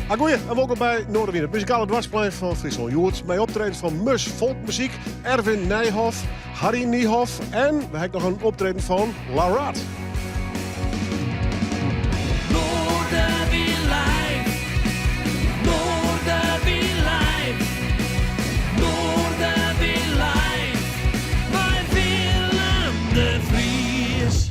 Agoeie en wolkom by Noardewyn, it muzikale doarpsplein fan Fryslân. Hjoed mei optredens fan Mus Folkmuzyk, Erwin Nijhof, Harry Niehof en we ha ek noch in optreden fan La Rat. Noardewyn live, Noardewyn live, Noardewyn live, mei Willem de Vries.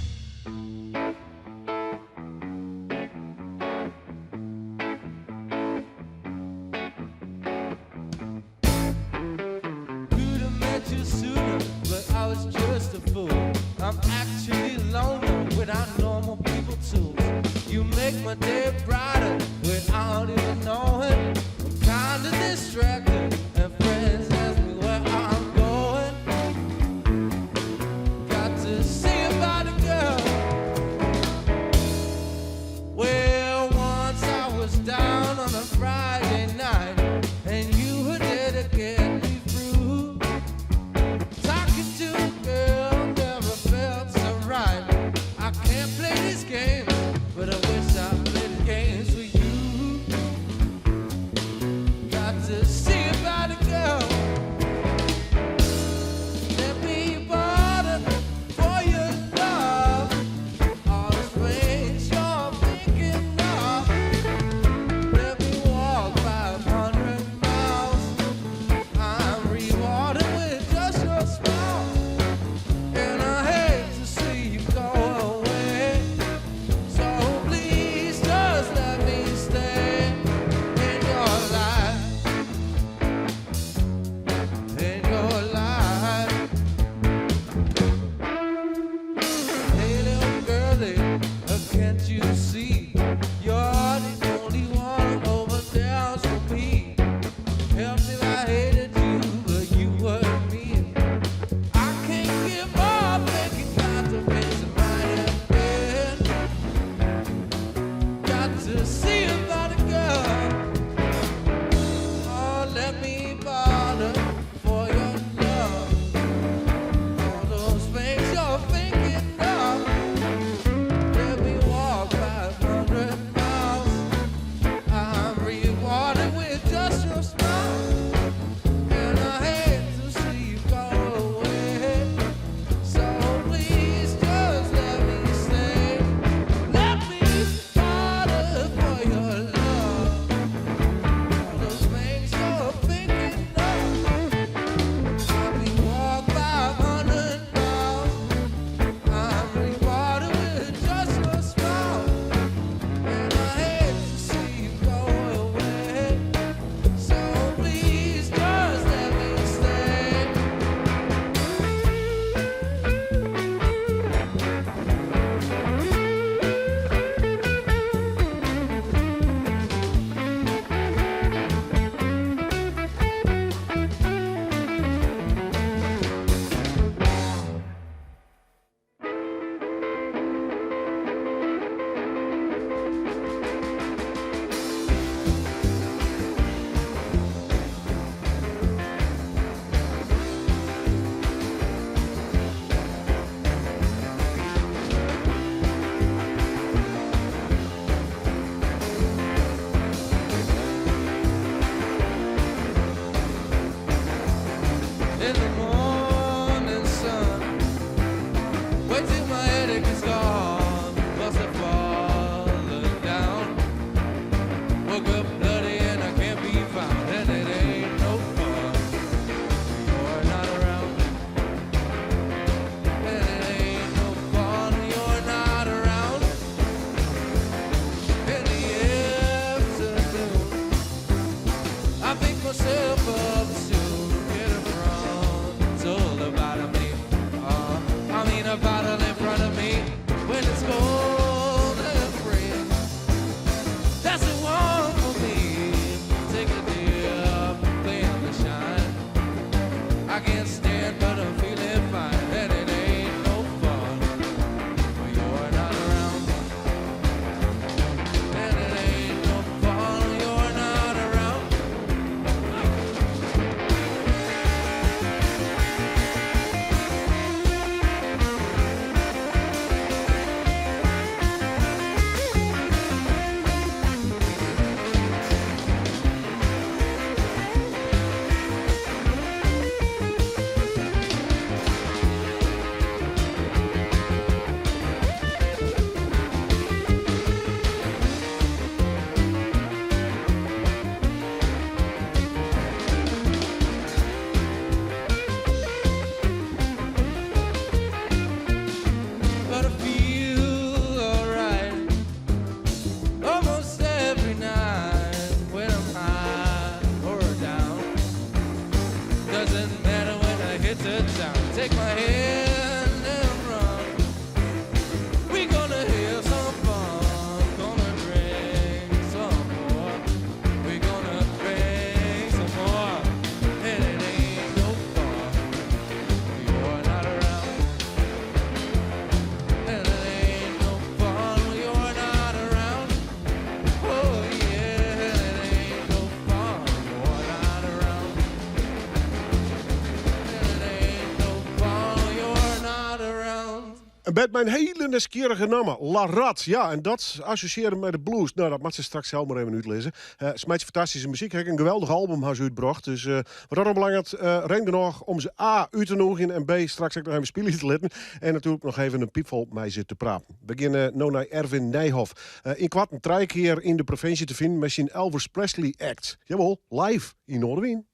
In band mei in hiele nijsgjirrige namme, La Rat. Ja, en dat assosjearre mei de blues. Nou, dat moat se straks sels mar even útlizze. Se meitsje fantastyske muzyk. Ek in geweldich album ha se útbrocht. Dus wat dat oanbelanget, reden genôch om se A út te nûgjen en B straks ek noch even spylje te litten. En natuerlik noch even in pypfol mei se te praten. We geane no nei Erwin Nijhof. Ynkoarten trije kear yn de provinsje te finen mei syn Elvis Presley Act. Jawol, live yn Noardewyn.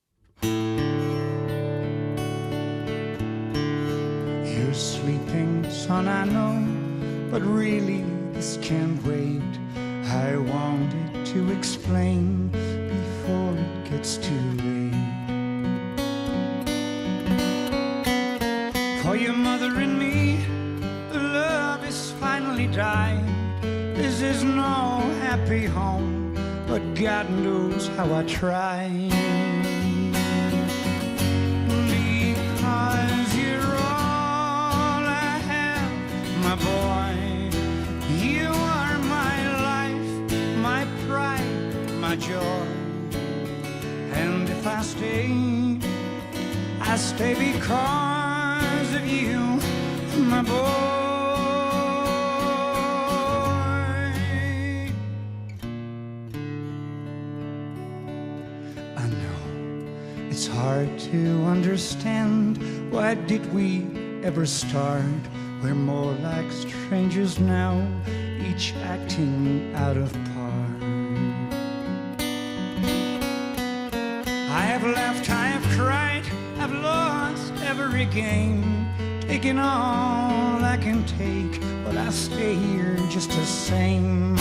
You're sleeping, son, I know, but really this can't wait. I wanted to explain before it gets too late. For your mother and me, the love is finally died. This is no happy home, but God knows how I tried. Because you're all I have, my boy. You are my life, my pride, my joy. And if I stay, I stay because of you, my boy. I know it's hard to understand. Why did we ever start? We're more like strangers now, each acting out of part. I have laughed, I have cried, I've lost every game, taken all I can take, but I stay here just the same.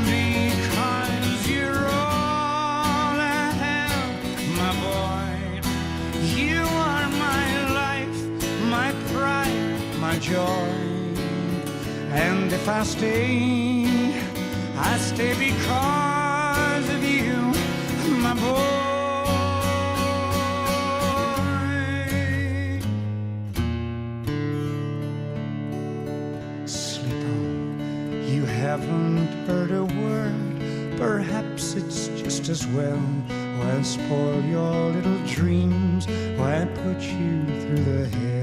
Because you're all I have, my boy. You are my life, my pride, my joy. And if I stay, I stay because of you, my boy. Sleep on, you haven't heard a word. Perhaps it's just as well. Why spoil your little dreams? Why put you through the hell?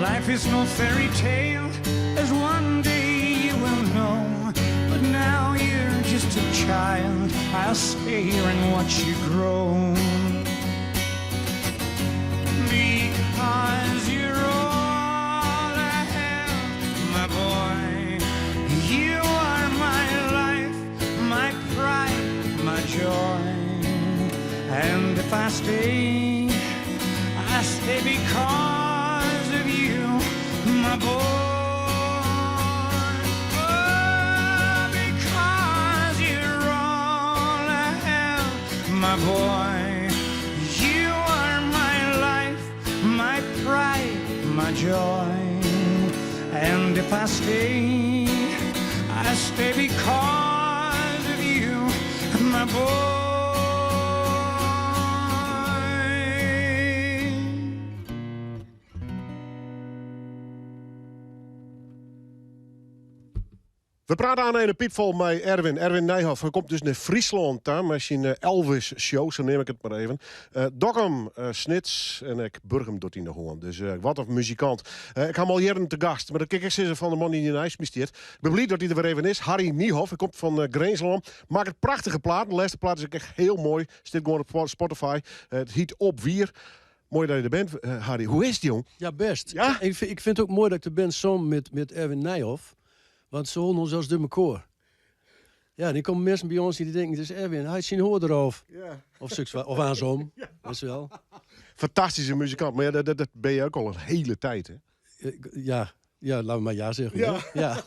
Life is no fairy tale, as one day you will know. But now you're just a child. I'll stay here and watch you grow. Because you're all I have, my boy. You are my life, my pride, my joy. And if I stay, I stay because of you, my boy. Oh, because you're all I have, my boy. You are my life, my pride, my joy. And if I stay, I stay because of you, my boy. We prate oan in de pypfol mei Erwin. Erwin Nijhof. Hy komt dus nei Fryslân ta mei syn eh, Elvis show, sa neam ik it mar even. Uh, Dokkum, uh, Snits en ek Burgum docht yn de hân. Dus uh, wat in muzikant. Ik ha him al jierren te gast, mar dat kin ik ek sizze fan de man dy't neist my stiet. Ik bin bliid dat hy der wer even is. Harry Niehoff, hy komt fan Grinslân. Makket prachtige platen. De lêste plaat is ek echt hiel moai. Stiet gewoan op Spotify. It hjit Op Wier. Moai dat je der bent, Harry. Hoe is it, jong? Ja, bêst. Ja? Ik fyn it ek moai dat ik der bin samen met Erwin Nijhoff. Want se holden ons as de mekoar. Ja, dan komme minsken by ús en dy tinke, dit is Erwin, hy hat syn hoar derôf. Ja. Of soks, of andersom. Ja. Is wel. Fantastyske muzikant, mar ja, dat bin je ek al in hiele tiid, hè? Ja, laten we maar ja zeggen. Ja. Ja.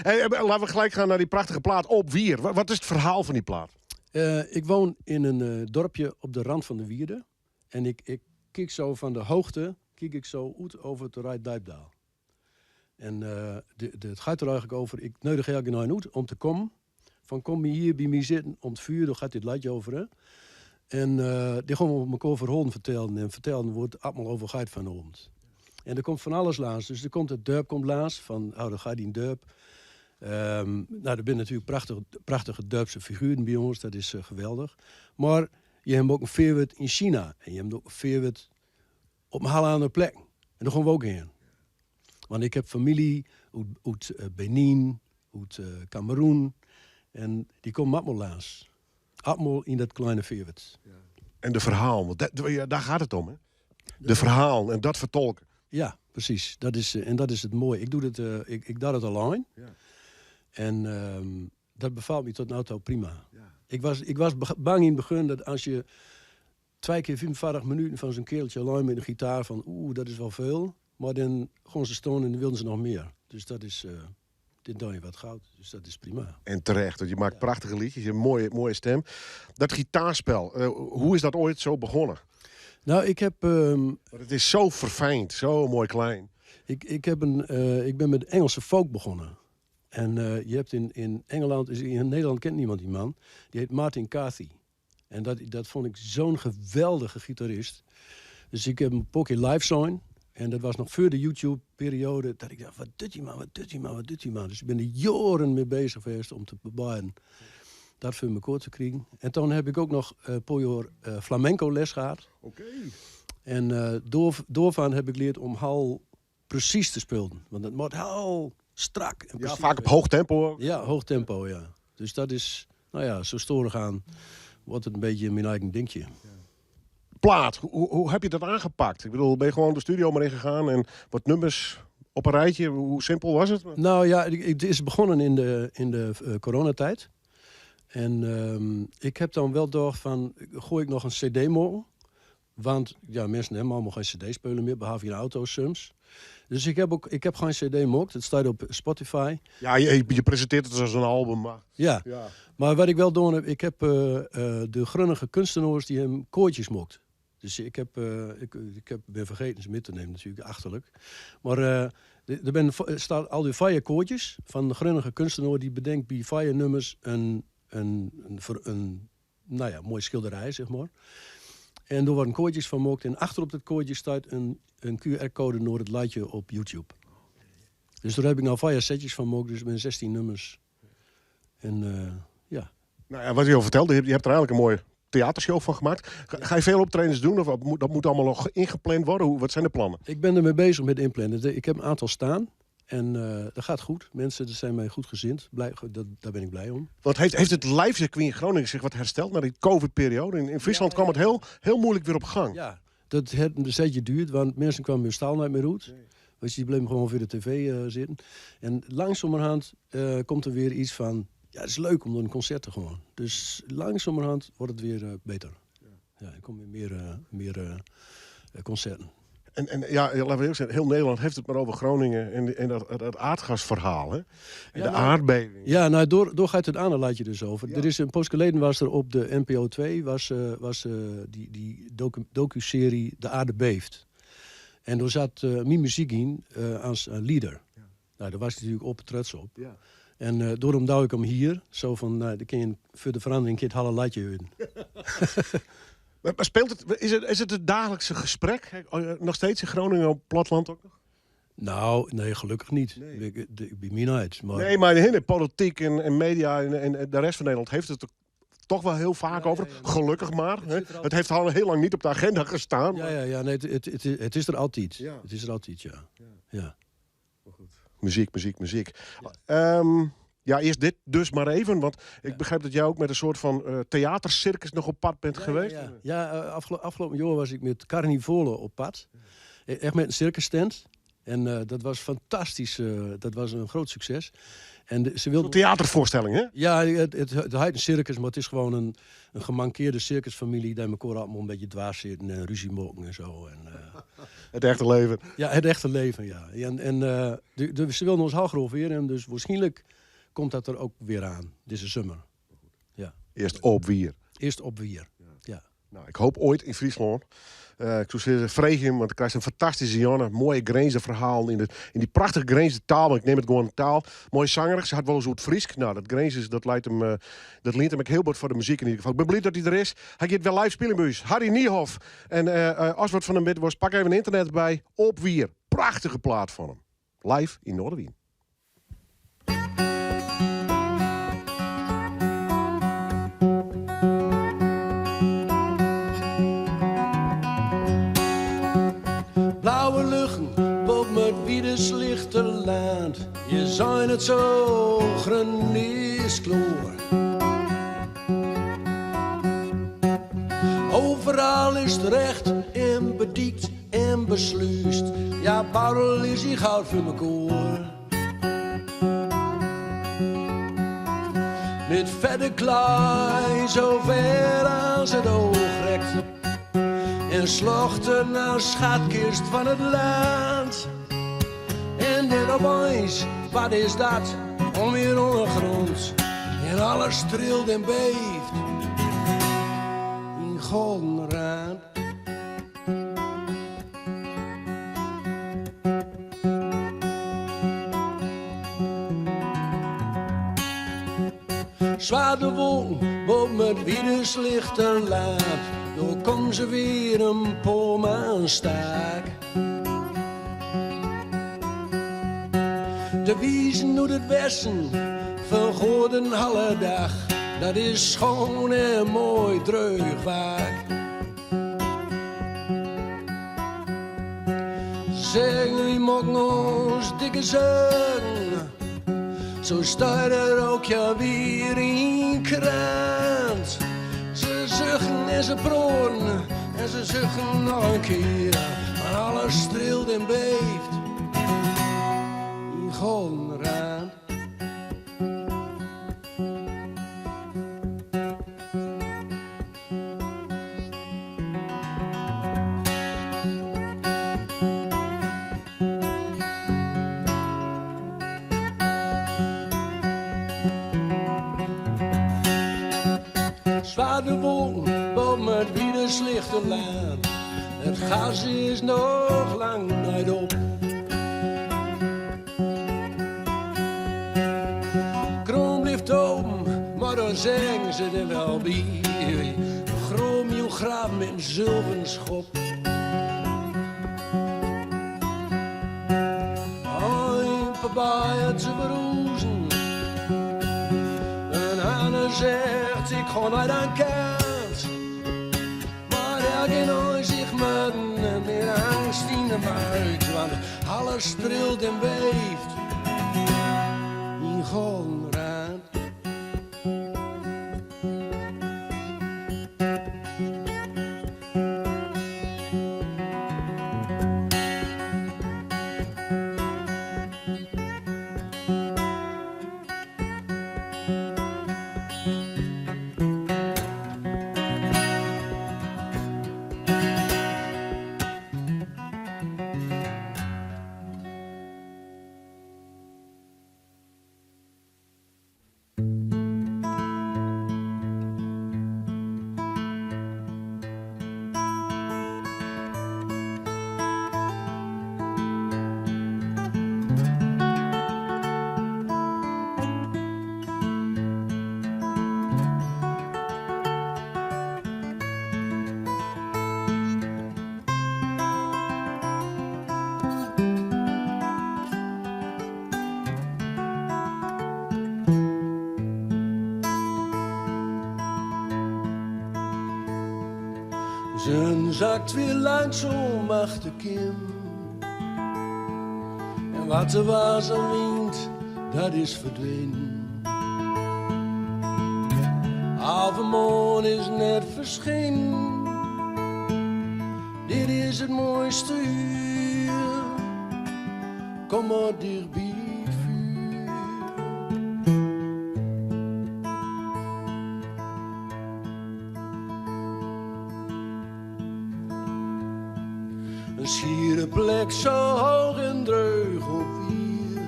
Hey, laten we gelijk gaan naar die prachtige plaat Op Wier. Wat is it ferhaal fan dy plaat? Ik woon in in dorpje op de rand van de wierde. En ik kijk zo van de hoogte, kijk ik zo uit over het Reitdiepdaal. En het gaat er eigenlijk over, ik nodig elke uit om te komen. Van kom je hier bij mij zitten om het vuur, daar gaat dit liedje over. Hè? En die gaan we elkaar verhalen vertellen. En vertellen wordt allemaal over gaat vanavond. En er komt van alles langs. Dus er komt het dorp komt langs, van oh, dan gaat die een dorp. Nou, er zijn natuurlijk prachtige, prachtige dorpse figuren bij ons, dat is geweldig. Maar je hawwe ek in Ferwert yn Sina en je hawwe ek in Ferwert op in hiele oare plekken. En dêr gean we ek hinne. Want ik ha famylje út Benin, út Kameroen en dy komme altyd lâns. Altyd yn dat kleine Ferwert. En de ferhalen, want dêr giet it om, hè? De ferhalen en dat fertolken. Ja, presys. Dat is, en dat is it moaie. Ik doch it, ik doch it allinne. En dat befalt my oant no ta prima. Ik was bang yn it begjin dat as je 2 kear 45 minuten fan sa'n keareltsje allinne mei in gitaar fan oeh, dat is wol folle. Mar dan gean se stean en dan wilden se noch mear. Dus dat is, dit doe je wat goud. Dus dat is prima. En terecht, want je makket prachtige lietsjes, je hebt een mooie, mooie stim. Dat gitaarspel, hoe is dat oait sa begûn? Nou, ik ha... Want it is sa ferfynd, sa moai klein. Ik bin mei Engelse folk begûn. En je hebt in Engeland, is in Nederland kent niemand die man. Die heet Martin Carthy. En dat vond ik zo'n geweldige gitarist. Dus ik heb een pokje live zien. En dat was noch foar de YouTube-perioade. Dat ik tocht, wat docht dy man, wat docht dy man, wat docht dy man. Dus ik bin der jierren mei beuzich west om te probearjen dat foar mekoar te krijen. En dan ha ik ek noch in pear jier flamenco les hân. En dêrfan ha ik leard om hiel presys te spyljen. Want dat moat hiel strak. En Ja, presys faak op heech tempo. Ja, heech tempo, ja. Dus dat is, nou ja, sa stadichoan wurdt it in bytsje myn eigen dinkje. Plaat, hoe heb je dat aangepakt? Ik bedoel, ben je gewoon de studio maar ingegaan en wat nummers op een rijtje? Hoe simpel was het? Nou ja, het is begûn yn de coronatiid. En ik ha dan wol tocht fan, goai ik noch in cd meitsje? Want ja, minsken hawwe allegear gjin cd-spiler mear, behalve yn auto's soms. Dus ik ha ek, ik ha gjin cd makke, it stiet op Spotify. Ja, je presintearret it as in album, mar... Ja. Mar wat ik wol dien ha, ik ha de grunnige keunstners dy hawwe koaitsjes makke. Dus ik ha, ik ha, bin fergetten se mei te nimmen, natuerlik, achterlik. Mar der binne steane al dy fjouwer koaitsjes fan de grunnige keunstner dy betinkt by fjouwer nûmers in, nou ja, moaie skilderij, sis mar. En dêr wurde koaitsjes fan makke. En achter op dat koaitsje stiet in QR-koade nei it lietsje op YouTube. Dus dêr ha ik no fjouwer setsjes fan makke, dus it binne 16 nûmers. En ja. Nou ja, wat je al fertelde, je hebt er eigenlijk een mooie theatershow van gemaakt. Ga je veel optredens doen of dat moet allemaal noch yngepland wurde? Wat zijn de plannen? Ik ben ermee bezig met inplannen. Ik heb een aantal staan. En dat gaat goed. Mensen zijn mij goed gezind. Daar ben ik blij om. Want heeft het live circuit in Groningen zich wat hersteld na die COVID-periode? In Friesland kwam het heel, heel moeilijk weer op gang. Ja, dat heeft een setje duurt, want mensen kwamen hun staal niet meer uit. Dus die bleven gewoon voor de tv zitten. En langzamerhand komt er weer iets van... Ja, het is leuk om naar een concert te gaan. Dus langzamerhand wordt het weer beter. Ja, er komen weer meer concerten. En ja, laten we eerlijk zijn, heel Nederland heeft het maar over Groningen en dat aardgasverhaal, hè? En de aardbeving. Ja, nou, dêr giet it oare lietsje dus oer. Er is in poas geleden was er op de NPO 2 was die docu-serie De Aarde Beeft. En dêr siet myn muzyk yn as lieder. Nou, dêr was ik natuerlik op trots op. En dêrom doch ik him hjir, sa fan, nou, dan kinne je foar de feroaring it hiele lietsje hearre. Maar speelt het, is het het dagelijkse gesprek? Nog steeds in Groningen op het platteland ook nog? Nou, nee, gelukkig niet. Nee. Ik ben niet, maar... Nee, maar in de politiek en media en de rest van Nederland heeft het er toch wel heel vaak over. Gelukkig maar. Het hè. zit er al- Het heeft al heel lang niet op de agenda gestaan. Ja, ja, ja, nee, het is der altyd. Het is der altyd, ja. Muzyk, muzyk, muzyk. Ja, earst dit dus mar even. Want ik begrijp dat jij ook met een soort van theatercircus nog op pad bent geweest. Ja, ja. Ja, afgelopen jaar was ik met Carnivole op pad. Echt met een circustent. En dat was fantastisch. Dat was een groot succes. En ze wilden Een theatervoorstelling, hè? Ja, het heet een circus, maar het is gewoon een gemankeerde circusfamilie die elkaar allemaal een beetje dwaas zitten en ruzie maken en zo. En Het echte leven. Ja, het echte leven, ja. En ze wilden ons heel graag weer en dus waarschijnlijk komt dat er ook weer aan, deze zomer. Ja. Earst op Wier. Earst op Wier, ja. Nou, ik hoop oait yn Fryslân. Ik soe sizze, freegje him, want dan krijst in fantastyske Janne. Moaie Grinzer ferhalen yn dy prachtige Grinzer taal. Want ik nim it gewoan taal. Moai sanger, se hat wolris oer it Frysk. Nou, dat Grinzers, dat leit him, dat lient him ek hiel bot foar de muzyk yn ieder gefal. Ik bin bliid dat hy der is. Hy giet wer live spyljen by ús. Harry Niehoff. En as wat fan him witte wolst, pak even ynternet by. Op Wier. Prachtige plaat fan him. Live yn Noardewyn. Wiederslichte land, je zijn het zo is kloor. Overal is het recht en bediekt en besluist. Ja, Barrel is hier goud voor mekaar. Met verder klein, zo ver als het oog rekt. En slochten naar schatkist van het land. En dan opeens, wat is dat? Om weer ondergrond. En alles trilt en beeft. In Goldenrad. Zwaar de wolken boven het wiederslichte laat. Door komt ze weer een staak. De wiezen doet het westen van Gordon alle dag. Dat is schoon en mooi dreug vaak. Zeggen wie mogen ons dikke zorgen. Zo staat er ook ja weer in krant. Ze zuchten en ze proren en ze zuchten nog een keer. Maar alles trilt en beeft in Goldenrad. Zwaar de wolken boven het wiederslichte land. Het gas is nog lang niet op. Kroon blijft open, maar daar zeggen ze er wel bij. Chroom je graaf met een zilveren schop. Een voorbij te beroezen. En Anne zegt, ik ga naar aan kant. Maar elke nooit zich met meer angst in de buik. Want alles trilt en beeft in Goldenrad. Zijn zakt weer langzaam achter Kim. En wat er was aan wind, dat is verdwenen. Halve maan is net verschenen. Dit is het mooiste uur. Kom maar dicht bij het vuur. Een schiere plek zo hoog en dreug op wier.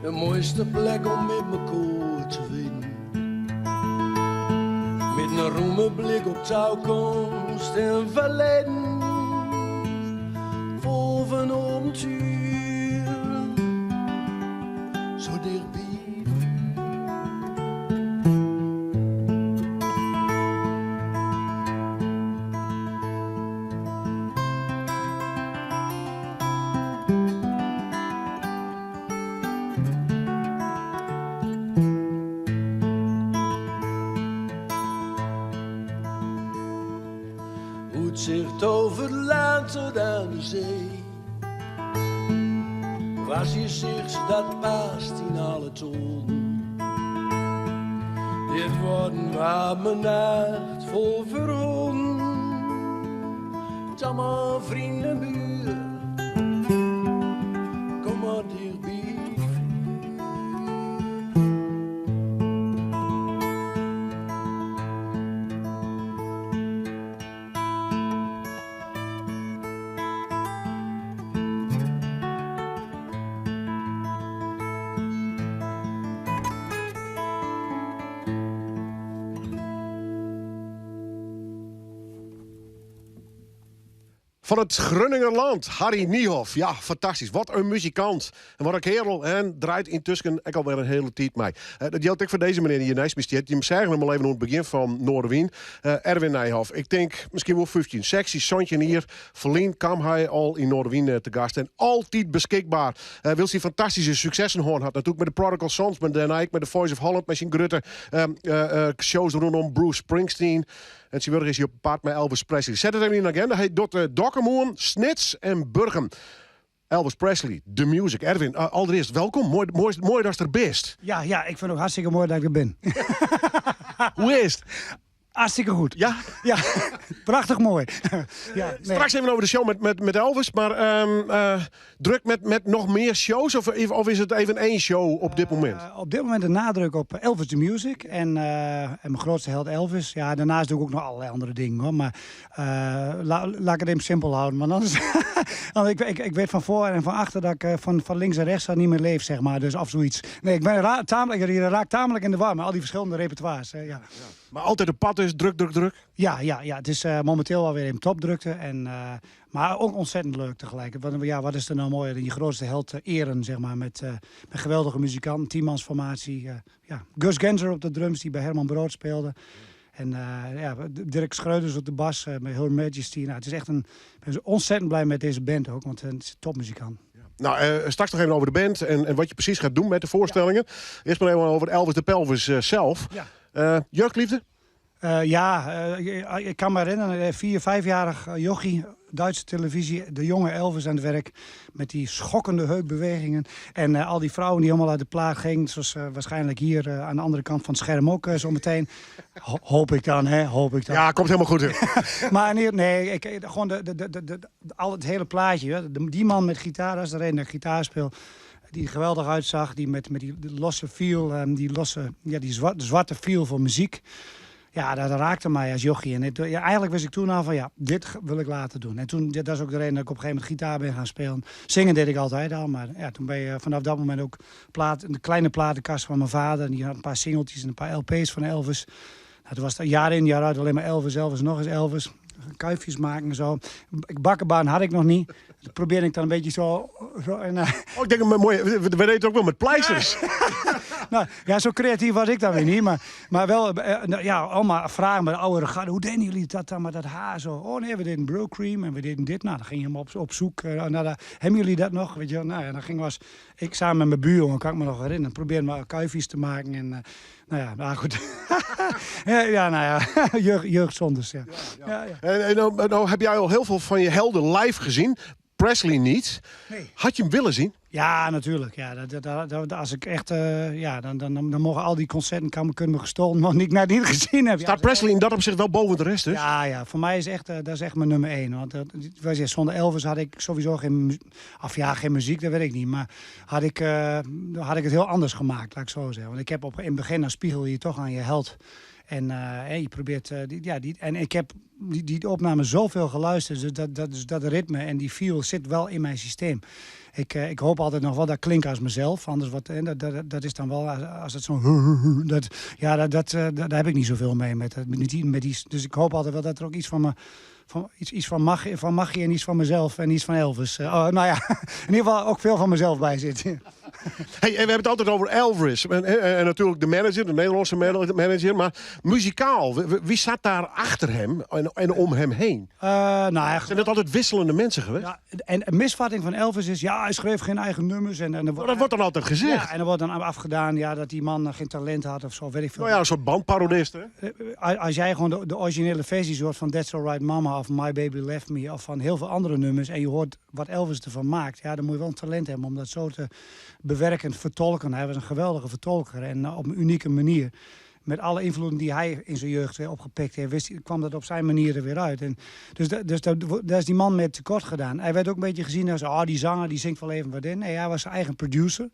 De mooiste plek om met mekaar te winnen. Met een roeme blik op toekomst en verleden. Vol van avontuur. Zo dichtbij. Hoe het zich over land tot aan de zee. Gesicht dat past yn alle toanen. Dit wordt een warme nacht vol verholen. Allemaal vrienden, buren, kom maar dichtbij. Van het Grunningerland, Harry Niehoff. Ja, fantastisch. Wat een muzikant. En wat een kerel. En draait intussen ook alweer een hele tijd mee. Dat geldt ook voor deze meneer die hier naast me zit. Je zeggen hem al even aan het begin van Noardewyn. Erwin Nijhoff. Ik denk misschien wel 15. Sexy Sontje hier. Verlien kwam hij al in Noardewyn te gast. En altijd beschikbaar. Wil hij fantastische successen hoorn had. Natuurlijk met de Prodigal Sons. Maar daarna ook met de Voice of Holland. Met zijn grote shows rondom Bruce Springsteen. En zijn is hij op paard met Elvis Presley. Zet het even in de agenda. Hij doet Dokkum, Snits en Burgum. Elvis Presley, The Music. Erwin, allereerst welkom. Mooi, mooi, mooi dat je er bent. Ja, ja, ik vind het ook hartstikke mooi dat ik er ben. Hoe is het? Hartstikke goed. Ja? Ja, prachtig mooi. Ja, nee. Straks even over de show met Elvis. Maar druk met nog meer shows? Of is het even één show op dit moment? Op dit moment de nadruk op Elvis the Music. En mijn grootste held Elvis. Ja, daarnaast doe ik ook nog allerlei andere dingen. Hoor. Maar laat ik het even simpel houden. Want anders... want ik weet van voor en van achter dat ik van links en rechts al niet meer leef, zeg maar. Dus of zoiets. Nee, ik ben tamelijk, ik raak tamelijk in de war met al die verschillende repertoires. Hè, ja. Ja. Maar altijd op pad is druk, druk, druk? Ja, ja, ja, het is momenteel alweer in topdrukte. En, maar ook ontzettend leuk tegelijk. Want, ja, wat is er nou mooier dan je grootste held te eren, zeg maar. Met geweldige muzikanten, tienmansformatie. Ja. Gus Genzer op de drums, die bij Herman Brood speelde. En ja, Dirk Schreuders op de bas met Her Majesty. Nou, het is echt een, ik ben ontzettend blij met deze band ook, want het is een topmuzikant. Nou, straks nog even over de band en wat je precies gaat doen met de voorstellingen. Eerst maar even over Elvis de Pelvis zelf. Jeugdliefde? Ja, ik kan me herinneren, 4-, 5-jarig jochie, Duitse televisie, de jonge Elvis aan het werk. Met die schokkende heupbewegingen. En al die vrouwen die helemaal uit de plaat gingen. Zoals waarschijnlijk hier aan de andere kant van het scherm ook zometeen. Hoop ik dan, hè? Hoop ik dan. Ja, komt helemaal goed in. Maar nee, nee, ik, gewoon de, al het hele plaatje. Hè. Die man met gitaar, dat is de reden dat ik gitaar speel. Die geweldig uitzag, die met die losse feel, die losse, ja, die zwarte feel voor muziek. Ja, dat raakte mij als jochie. En ja, eigenlijk wist ik toen al van, ja, dit wil ik laten doen. En toen, ja, dat is ook de reden dat ik op een gegeven moment gitaar ben gaan spelen. Zingen deed ik altijd al, maar ja, toen ben je vanaf dat moment ook een kleine platenkast van mijn vader. En die had een paar singeltjes en een paar LP's van Elvis. Nou, toen was het jaar in, jaar uit alleen maar Elvis, Elvis, nog eens Elvis. Kuifjes maken en zo. Bakkenbaan had ik nog niet. Dat probeerde ik dan een beetje zo en, Oh, ik denk, een mooie, we deden het ook wel met pleisters. Nou, ja, zo creatief was ik dan weer niet. Maar wel, nou, ja, allemaal vragen met de oudere garde. Hoe deden jullie dat dan met dat haar zo? Oh nee, we deden Brylcreem en we deden dit. Nou, dan ging je hem op zoek naar de, hebben jullie dat nog? Weet je wel? Nou ja, dan ging was ik samen met mijn buurjongen, kan ik me nog herinneren. Probeerde maar kuifjes te maken. En, nou ja, nou goed. Ja, ja, nou ja, jeugdzondes, ja. Ja. Ja, En nou heb jij al heel veel van je helden live gezien. Presley niet. Nee. Had je hem willen zien? Ja, natuurlijk. Ja, dat, als ik echt, ja, dan mogen al die concerten kunnen me gestolen worden die ik net niet gezien heb. Staat Presley in dat opzicht wel boven de rest dus? Ja, voor mij is echt, dat is echt mijn nummer 1. Want wij zeggen, zonder Elvis had ik sowieso geen of ja, geen muziek, dat weet ik niet. Maar had ik het heel anders gemaakt, laat ik zo zeggen. Want ik heb in het begin, dan spiegel je toch aan je held. En hè, je probeert, die, ja, die, en ik heb die opname zoveel geluisterd. Dus dat ritme en die feel zit wel in mijn systeem. Ik hoop altijd nog wel dat ik klink als mezelf. Anders wat, hè, dat is dan wel, als het zo'n dat, ja, dat, daar heb ik niet zoveel mee. Met die, dus ik hoop altijd wel dat er ook iets van me, van, iets van magie en iets van mezelf en iets van Elvis. Oh, nou ja, in ieder geval ook veel van mezelf bij zit. Hey, en we hebben het altijd over Elvis. En natuurlijk de manager, de Nederlandse manager. Maar muzikaal, wie zat daar achter hem en om hem heen? Nou, ja, Zijn dat altijd wisselende mensen geweest? Ja, en een misvatting van Elvis is, ja, hij schreef geen eigen nummers. En er Maar dat wordt dan altijd gezegd. Ja, en er wordt dan afgedaan, ja, dat die man geen talent had of zo, weet ik veel. Nou ja, een soort bandparodist, hè? Als jij gewoon de originele versies hoort van That's Alright Mama of My Baby Left Me of van heel veel andere nummers en je hoort wat Elvis ervan maakt, ja, dan moet je wel een talent hebben om dat zo te bewerken, vertolken. Hij was een geweldige vertolker en op een unieke manier. Met alle invloeden die hij in zijn jeugd weer opgepikt heeft, kwam dat op zijn manier er weer uit. En dus daar is die man mee tekort gedaan. Hij werd ook een beetje gezien als, oh, die zanger die zingt wel even wat in. Nee, hij was zijn eigen producer.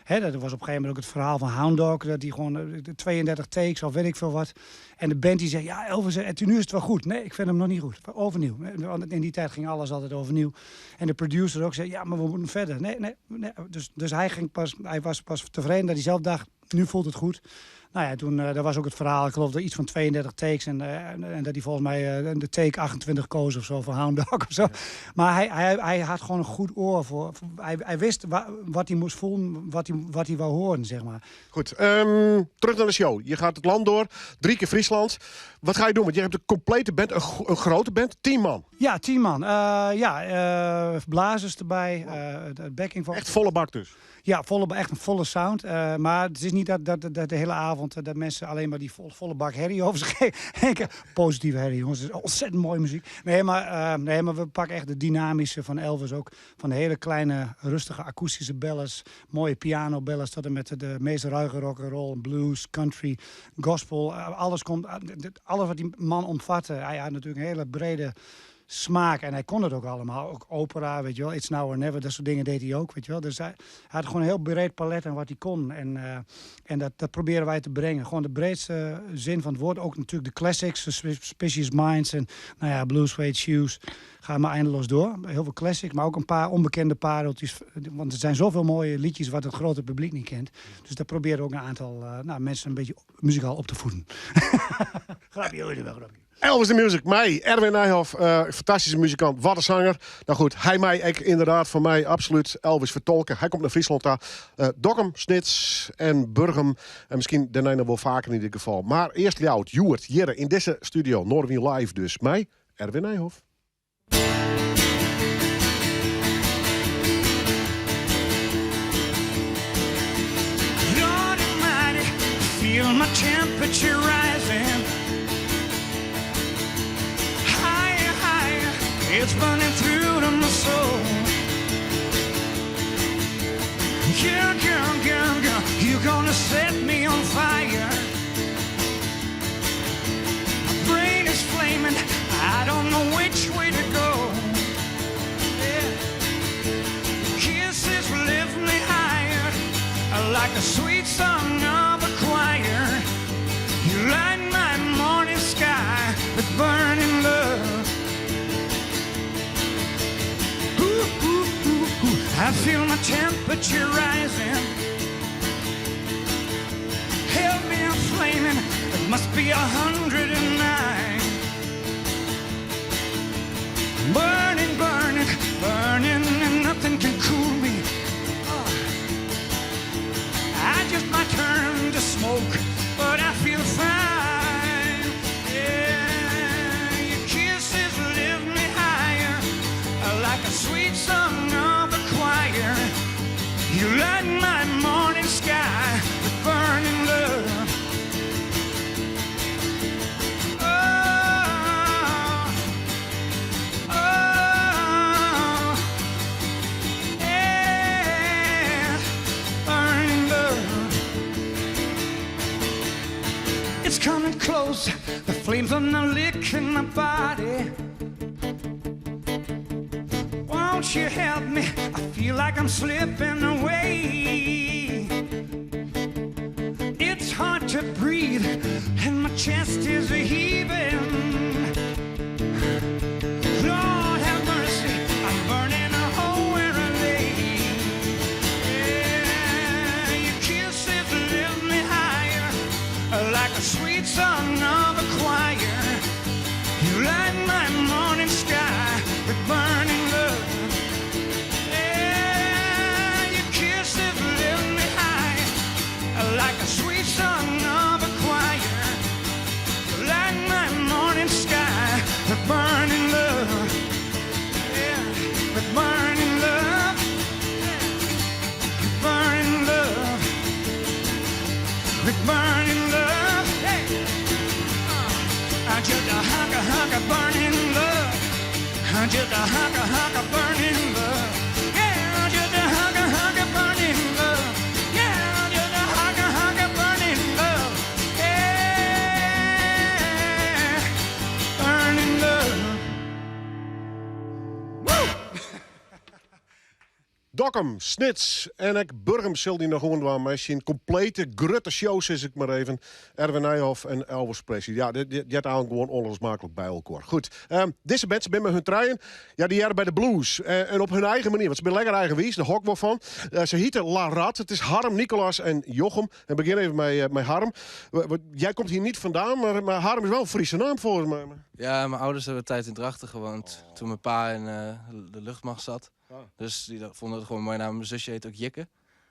Hè, dat was op een gegeven moment ook het verhaal van Hound Dog, dat hij gewoon de 32 takes of weet ik veel wat. En de band die zei, ja, Elvis, en nu is het wel goed. Nee, ik vind hem nog niet goed. Overnieuw. Want in die tijd ging alles altijd overnieuw. En de producer ook zei, ja, maar we moeten verder. Nee, nee, nee. Dus hij ging pas, hij was pas tevreden dat hij zelf dacht, nu voelt het goed. Nou ja, toen, daar was ook het verhaal, ik geloof dat iets van 32 takes en dat hij volgens mij de take 28 koos of zo, van Hound Dog of zo. Maar hij had gewoon een goed oor voor hij wist wat hij moest voelen, wat hij wou horen. Goed, terug naar de show. Je gaat het land door, 3 keer Friesland. Wat ga je doen? Want je hebt een complete band, een grote band, 10 man. Ja, 10 man. Ja, blazers erbij, de backing Echt volle bak dus? Ja, echt een volle sound. Maar het is niet dat de hele avond dat mensen alleen maar die volle bak herrie over zich heen krijgen. Positieve herrie, jongens. Het is ontzettend mooie muziek. Nee, maar we pakken echt de dynamische van Elvis ook. Van de hele kleine, rustige akoestische ballads. Mooie piano ballads tot en met de meest ruige rock'n'roll, blues, country, gospel. Alles komt, alles wat die man omvatte. Hij had natuurlijk een hele brede smaak en hij kon het ook allemaal. Ook opera, weet je wel, It's Now or Never, dat soort dingen deed hij ook, weet je wel. Dus hij had gewoon een heel breed palet aan wat hij kon. En dat proberen wij te brengen. Gewoon de breedste zin van het woord. Ook natuurlijk de classics, de Suspicious Minds en Blue Suede Shoes. Ga maar eindeloos door. Heel veel classics, maar ook een paar onbekende pareltjes. Want er zijn zoveel mooie liedjes wat het grote publiek niet kent. Dus daar proberen we ook een aantal mensen een beetje muzikaal op te voeden. Grapje, hoor je wel, grapje. Elvis the Music, mij, Erwin Nijhoff, fantastische muzikant, wat een zanger. Nou goed, hij mij, ik inderdaad, voor mij absoluut Elvis vertolken. Hij komt naar Friesland daar. Dokkum, Snits en Burgum. En misschien daarna nog wel vaker in ieder geval. Maar eerst Ljout, Joert, Jirre in deze studio, Noardewyn Live dus. Mij, Erwin Nijhoff. Lord Almighty, feel my temperature rising. Higher, higher, it's burning through to my soul. Girl, girl, girl, girl, you're gonna set me on fire. My brain is flaming, I don't know which way to go. Yeah. Kisses lift me higher, like a sweet song of a choir. You light my morning sky with burning love. Ooh, ooh, ooh, ooh. I feel my temperature rising. Help me, I'm flaming. It must be 109. Burning, burning, burning, and nothing can cool me. Oh. I just might turn to smoke, but I feel fine. Yeah, your kisses lift me higher, like a sweet song of a choir. You light my morning sky with burning love. Oh, oh, yeah, burning love. It's coming close, the flames are now licking my body. Won't you help me? I feel like I'm slipping away. It's hard to breathe, and my chest is a heaving. Lord have mercy, I'm burning a hole where I lay. Yeah, your kisses lift me higher, like a sweet song of a choir. You light my morning sky with burning love. Yeah, your kisses lift With burning love. Hey. Just a hunk of hunk of burning love. Just a hunk of hunk of burning love. Yeah, just a hunk of hunk of burning love. Yeah, just a hunk of hunk of burning love. Yeah, burning love. Woo! Dokkum, Snits en ek Burgum sil dy noch oandwaan mei syn komplete grutte show, sis ik mar even. Erwin Nijhof en Elvis Presley. Ja, dit heart eigentlik gewoan ûnlosmaaklik by elkoar. Goed, dizze band, se binne mei hun trijen. Ja, dy hearre by de blues. En op hun eigen manier, want se binne lekker eigenwiis, dêr hâld ik wol fan. Se hite La Rat. It is Harm, Nicolaas en Jochem. En begjin even mei Harm. Jij komt hier niet vandaan, maar Harm is wel een Friese naam volgens mij. Ja, mijn ouders hebben een tijd in Drachten gewoond. Toen mijn pa in de luchtmacht zat. Dus die vonden het gewoon een mooie naam. Mijn zusje heet ook Jikke. Dat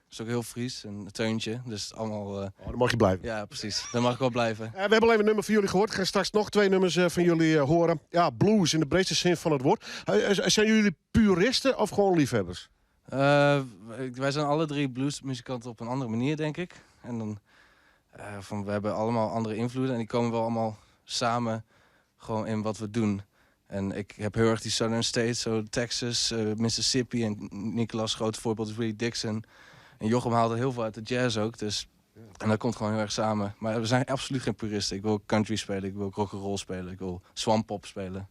is ook heel Fries. En Teuntje. Dus allemaal... Oh, dan mag je blijven. Ja, precies. Dan mag ik wel blijven. We hebben al even een nummer van jullie gehoord. Ik ga straks nog 2 nummers van jullie horen. Ja, blues in de breedste zin van het woord. Zijn jullie puristen of gewoon liefhebbers? Wij zijn alle 3 bluesmuzikanten op een andere manier, denk ik. En dan van, we hebben allemaal andere invloeden. En die komen wel allemaal samen gewoon in wat we doen. En ik heb heel erg die Southern States, zo Texas, Mississippi. En Nicolaas' groot voorbeeld is Willie Dixon. En Jochem haalde heel veel uit de jazz ook. Dus, en dat komt gewoon heel erg samen. Maar we zijn absoluut geen puristen. Ik wil ook country spelen, ik wil ook rock'n'roll spelen, ik wil swamp pop spelen.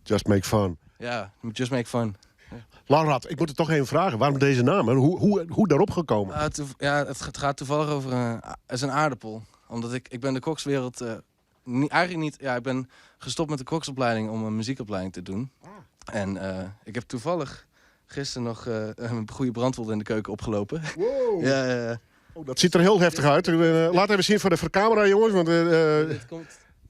Just make fun. Ja, just make fun. La Rat, ik moet het toch even vragen. Waarom deze naam? Hè? Hoe daarop gekomen? Ja, het gaat toevallig over een, het is een aardappel. Omdat ik ben de kokswereld... eigenlijk niet. Ja, ik ben gestopt met de koksopleiding om een muziekopleiding te doen. En ik heb toevallig gisteren nog een goede brandwond in de keuken opgelopen. Wow. Ja, ja, ja. Oh, dat ziet er heel heftig uit. Laat even zien voor de camera, jongens. Want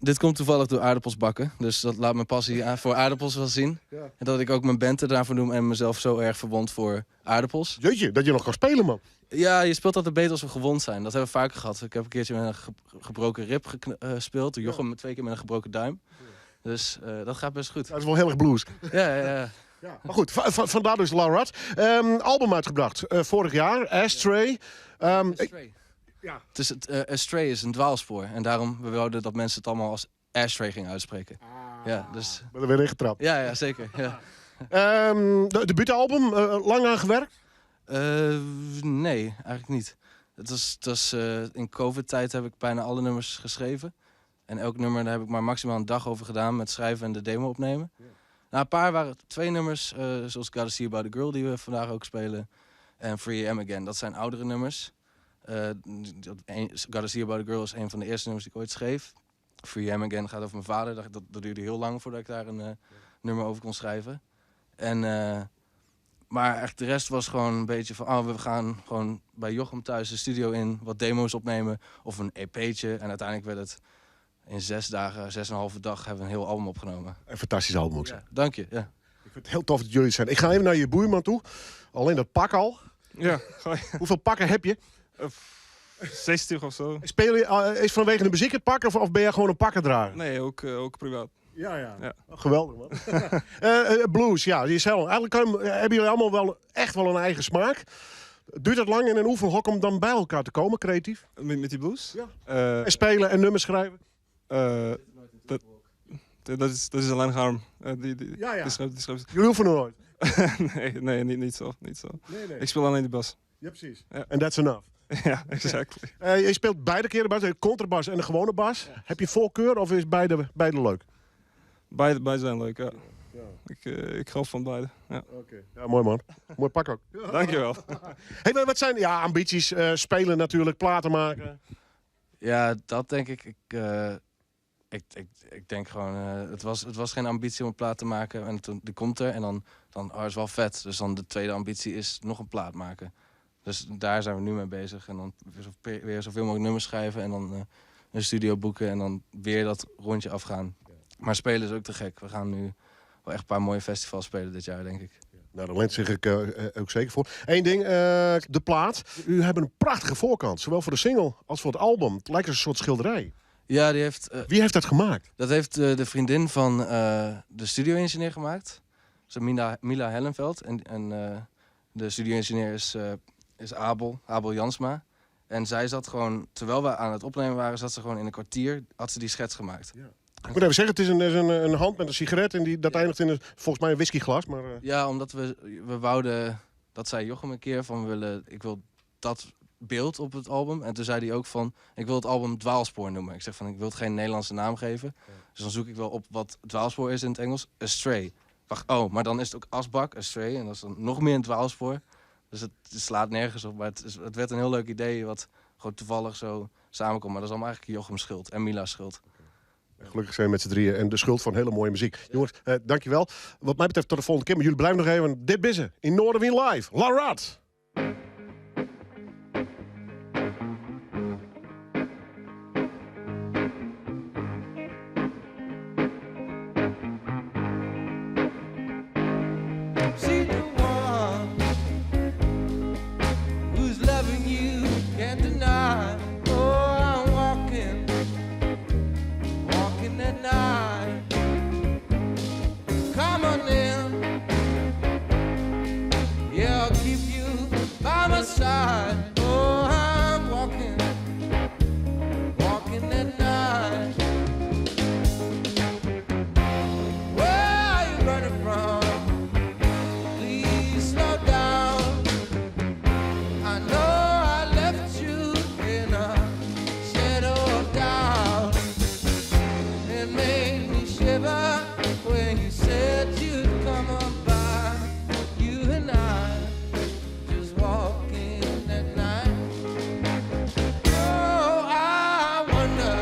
Dit komt toevallig door aardappels bakken. Dus dat laat mijn passie voor aardappels wel zien. En dat ik ook mijn band ernaar noem en mezelf zo erg verwond voor aardappels. Jeetje, dat je nog kan spelen, man. Ja, je speelt altijd beter als we gewond zijn. Dat hebben we vaker gehad. Ik heb een keertje met een gebroken rib gespeeld. Jochem 2 keer met een gebroken duim. Dus dat gaat best goed. Dat is wel heel erg blues. Ja, ja, ja. Ja. Maar goed, vandaar dus La Rat. Album uitgebracht vorig jaar, Astray. Astray. Het is het Astray is een dwaalspoor. En daarom we wouden dat mensen het allemaal als Ashtray gingen uitspreken. Ja, dus Ben er weer ingetrapt. Ja, ja, zeker. Ja. De debuutalbum, lang aan gewerkt? Nee, eigenlijk niet. In COVID-tijd heb ik bijna alle nummers geschreven. En elk nummer, daar heb ik maar maximaal een dag over gedaan met schrijven en de demo opnemen. Nou, een paar waren 2 nummers, zoals Gotta See About a Girl, die we vandaag ook spelen. En Free AM Again, dat zijn oudere nummers. Gotta See About a Girl is een van de eerste nummers die ik ooit schreef. Free AM Again gaat over mijn vader. Dat duurde heel lang voordat ik daar een nummer over kon schrijven. En maar echt de rest was gewoon een beetje van... Oh, we gaan gewoon bij Jochem thuis de studio in, wat demo's opnemen of een E P'tje. En uiteindelijk werd het in 6 dagen, zes en een halve dag, hebben we een heel album opgenomen. Een fantastisch album ook, Ja, zeg. dank je, ja. Ik vind het heel tof dat jullie het zijn. Ik ga even naar je buurman toe. Alleen dat pak al. Ja, gooi. Hoeveel pakken heb je? 60 of zo. Speel je is vanwege de muziek het pak of ben jij gewoon een pakkendrager? Nee, ook privaat. Ja, ja. Ja. Oh, geweldig, man. Blues, ja, die is heel, eigenlijk hebben jullie allemaal wel echt wel een eigen smaak. Duurt het lang in een oefenhok om dan bij elkaar te komen, creatief? Met die blues? Ja. En spelen en nummers schrijven? Dat is alleen Harm. Die schrijft. Jullie oefenen nooit? Nee, nee, niet zo, niet zo. Nee, nee. Ik speel alleen de bas. Ja, precies. Ja. En that's enough. Ja, exactly. Je speelt beide keren bas, de contrabas en de gewone bas. Ja. Heb je voorkeur of is beide leuk? Beide zijn leuk, ja. Ja. Ik hou van beide. Ja. Oké. Ja, mooi man. Mooi pak ook. Dankjewel. Hey, maar wat zijn ambities? Spelen natuurlijk, platen maken. Ja, dat denk ik. Ik denk gewoon, het was geen ambitie om een plaat te maken. En toen, die komt er en dan, oh, is wel vet. Dus dan de tweede ambitie is nog een plaat maken. Dus daar zijn we nu mee bezig. En dan weer zoveel mogelijk nummers schrijven. En dan een studio boeken en dan weer dat rondje afgaan. Maar spelen is ook te gek. We gaan nu wel echt een paar mooie festivals spelen dit jaar, denk ik. Ja. Nou, daar leent zich ik ook zeker voor. Eén ding, de plaat. U hebt een prachtige voorkant, zowel voor de single als voor het album. Het lijkt een soort schilderij. Ja, die heeft Wie heeft dat gemaakt? Dat heeft de vriendin van de studio-ingenieur gemaakt. Dat is Mila Hellenveld. En de studio-ingenieur is Abel Jansma. En zij zat gewoon, terwijl we aan het opnemen waren, zat ze gewoon in een kwartier, had ze die schets gemaakt. Ja. Ik moet even zeggen, het is een hand met een sigaret en dat eindigt in een, volgens mij een whiskyglas. Maar, Ja, omdat we wouden, dat zei Jochem een keer, van ik wil dat beeld op het album. En toen zei hij ook van, ik wil het album Dwaalspoor noemen. Ik zeg van, ik wil het geen Nederlandse naam geven. Ja. Dus dan zoek ik wel op wat dwaalspoor is in het Engels. Astray. Wacht, oh, maar dan is het ook asbak, astray. En dat is dan nog meer een dwaalspoor. Dus het slaat nergens op. Maar het werd een heel leuk idee wat gewoon toevallig zo samenkomt. Maar dat is allemaal eigenlijk Jochems schuld en Mila's schuld. Gelukkig zijn we met z'n drieën en de schuld van hele mooie muziek. Jongens, dankjewel. Wat mij betreft tot de volgende keer. Maar jullie blijven nog even. Dit bissen in Noardewyn Live. La Rat! See the one who's loving you can't deny. Oh, I'm walking, walking at night. Come on in, yeah, I'll keep you by my side. Oh, I'm walking, walking at night. Where are you running from? Please slow down. I know I left you in a shadow of doubt. It made me shiver when you said you'd come on by. You and I just walking at night. Oh, I wonder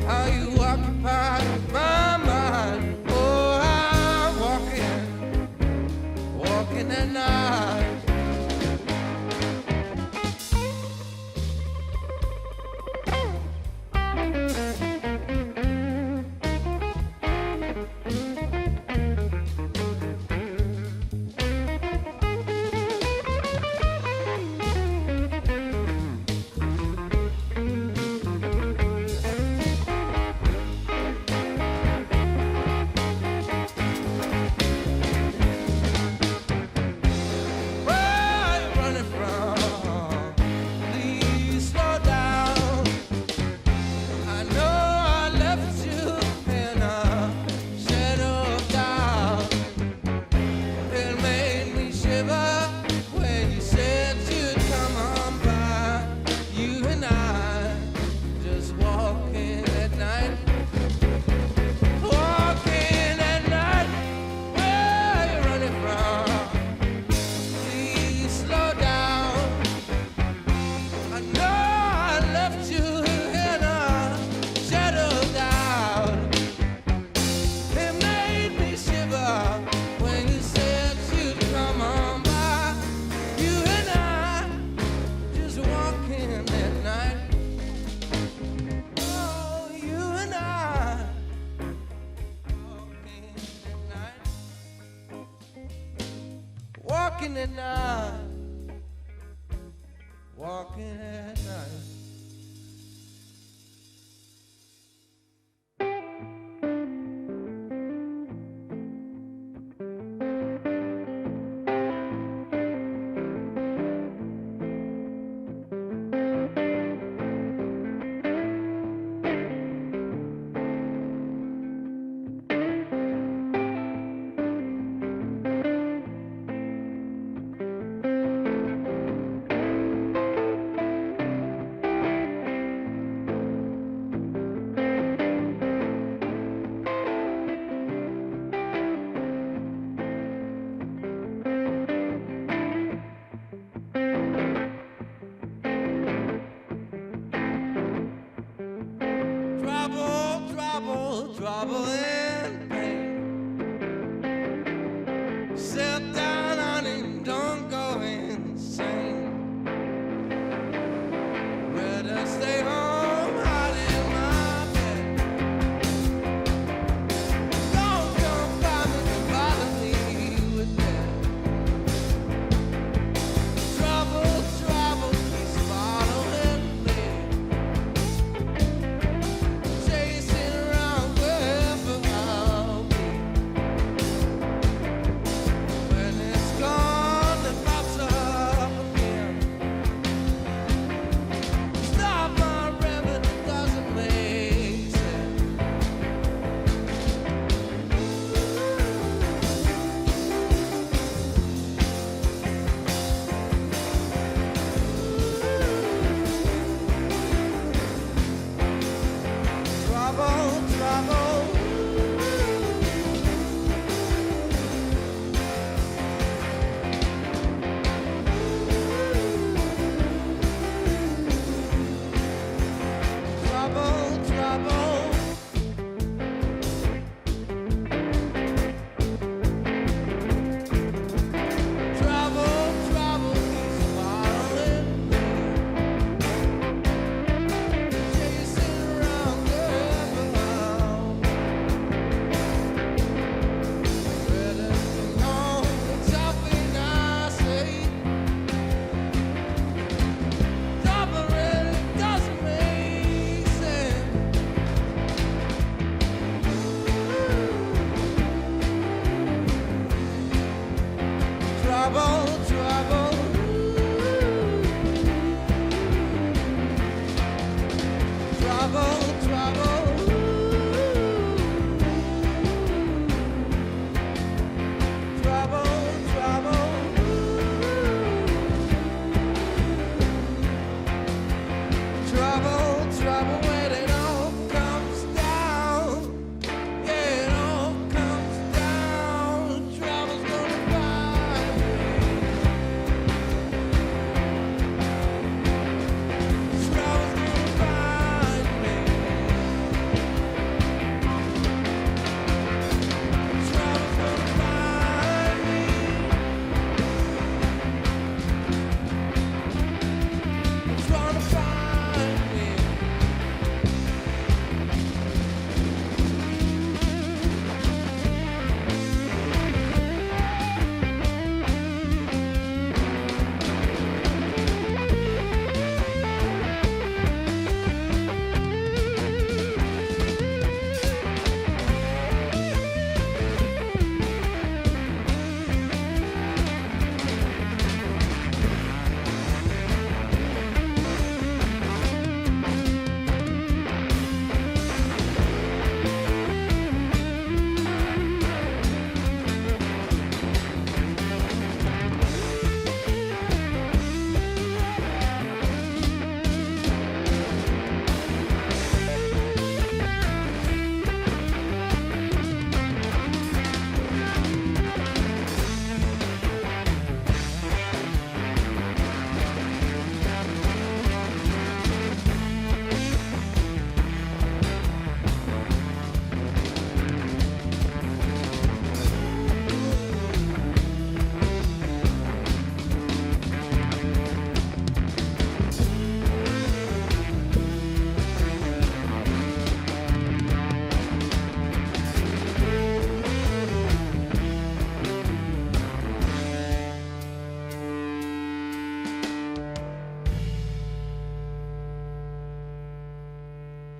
how you occupy my mind. Oh, I'm walking, walking at night. Where are you running from? Please slow down. I know I left you in a shadow of doubt. It made me shiver when you said you'd come on by. You and I just walking at night. Walking at night. Where are you running from? Please slow down. I know I left you in a shadow of doubt. It made me shiver when you said you'd come on by. You and I just walking at night. Oh, you and I walking at night. Walking at night. Walking at night. Trouble, trouble, trouble and pain. Sit down on him, don't go insane. Better stay home, hide in my bed. Don't come by me to bother me with that. Trouble, trouble keeps following me. Chasing around wherever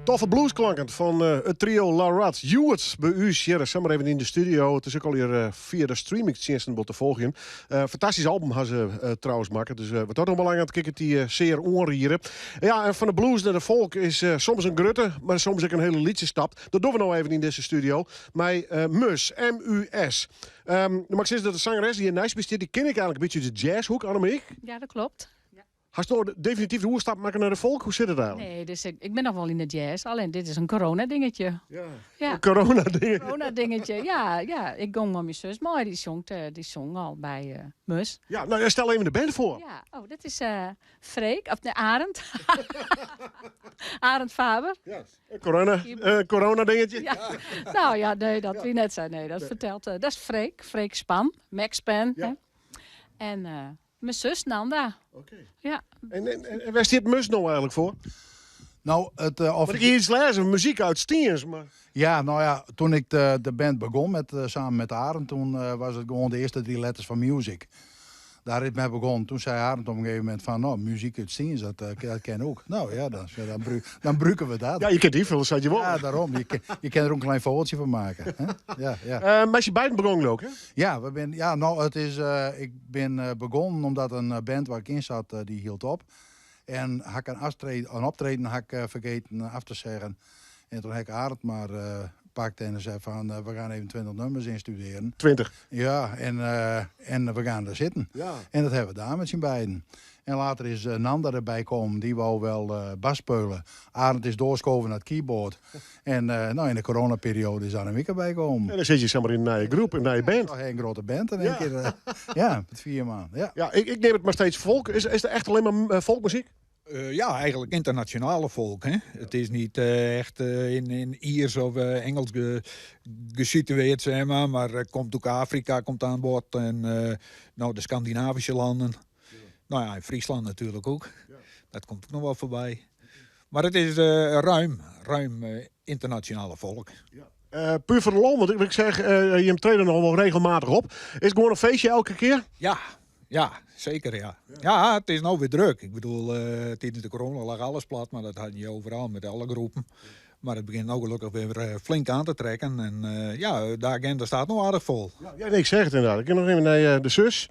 Toffe bluesklanken fan it trio La Rat. Hjoed by ús hjir samar even yn de studio. It is ek al hjir fia de streamingtsjinsten wol te folgjen. Fantastysk album ha se trouwens makke. Dus wat dat oanbelanget kin ik it dy sear oanriede. Ja, en fan de blues nei de folk is soms in grutte, mar soms ek in hiele lytse stap. Dat dogge we no even yn dizze studio mei Mus, M-U-S. No moat ik sizze dat de sangeres dy't hjir neist my stiet, dy ken ik eigentlik in bytsje út de jazzhoek, Annemiek. Ja, dat klopt. Hast no definityf de oerstap makke nei de folk? Hoe sit it eigentlik? Nee, dus ik bin noch wol yn de jazz. Allinnich dit is in corona-dingetje. Ja. Ja. In corona-dingetje. Corona-dingetje, ja, ja. Ik gong mei myn sus mei, dy sjongt, dy song al by Mus. Ja, no stel even de band foar. Ja, oh, dit is Freek, of nee, Arend. Arend Faber. Ja, in corona, corona-dingetje. Ja. Nou ja, nee, dat wie net sa. Nee, dat fertelt, dat is Freek, Freek Span, Max Span. Ja. En Myn sus Nanda. Oké. Ja. En, en, en wêr stiet Mus no eigentlik foar? No, it, of... Want ik hie iets lêzen, muzyk út Stiens, mar... Ja, no ja, toen ik de band begon met, samen met Arend, toen was het gewoon de eerste drie letters van music. Daar is het mee begonnen. Toen zei Arend op een gegeven moment van, nou, muziek uit Stiens, dat ken ook. Nou ja, dan gebruiken we dat. Ja, je kunt die vullen, zat je wel. Ja, daarom. Je kan er ook een klein vogeltje van maken. Hè? Ja, ja. Maar is je beiden begonnen ook, hè? Ja, we ben, ja, nou, het is, ik ben begonnen omdat een band waar ik in zat, die hield op. En had ik een optreden had ik vergeten af te zeggen. En toen heb ik Arend maar pakt en zei van, we gaan even 20 nummers instuderen. 20? Ja, en we gaan er zitten. Ja. En dat hebben we daar met z'n beiden. En later is Nanda erbij gekomen, die wou wel bas spelen. Arend is doorschoven naar het keyboard. En in de coronaperiode is Annemiek erbij gekomen. En dan zit je zomaar in een nieuwe groep, in een nieuwe band. Ja, een grote band in één Ja. keer. Ja, met 4 man. Ja. Ja, ik neem het maar steeds volk. Is er echt alleen maar volkmuziek? Ja, eigenlijk internationale volk. Hè? Het is niet echt in Iers of Engels gesitueerd, zeg maar. Maar komt ook Afrika komt aan bod en de Scandinavische landen. Ja. Nou ja, in Friesland natuurlijk ook. Ja. Dat komt ook nog wel voorbij. Maar het is ruim internationale volk. Ja. Puur voor de lol, want ik zeg, je treedt er nog wel regelmatig op. Is het gewoon een feestje elke keer? Ja, ja, zeker ja. Ja. Ja, het is nou weer druk. Ik bedoel, tijdens de corona lag alles plat, maar dat had je overal met alle groepen. Maar het begint nou gelukkig weer flink aan te trekken. En ja, de agenda staat nog aardig vol. Ja, ja, nee, ik zeg het inderdaad. Ik ga nog even naar de zus.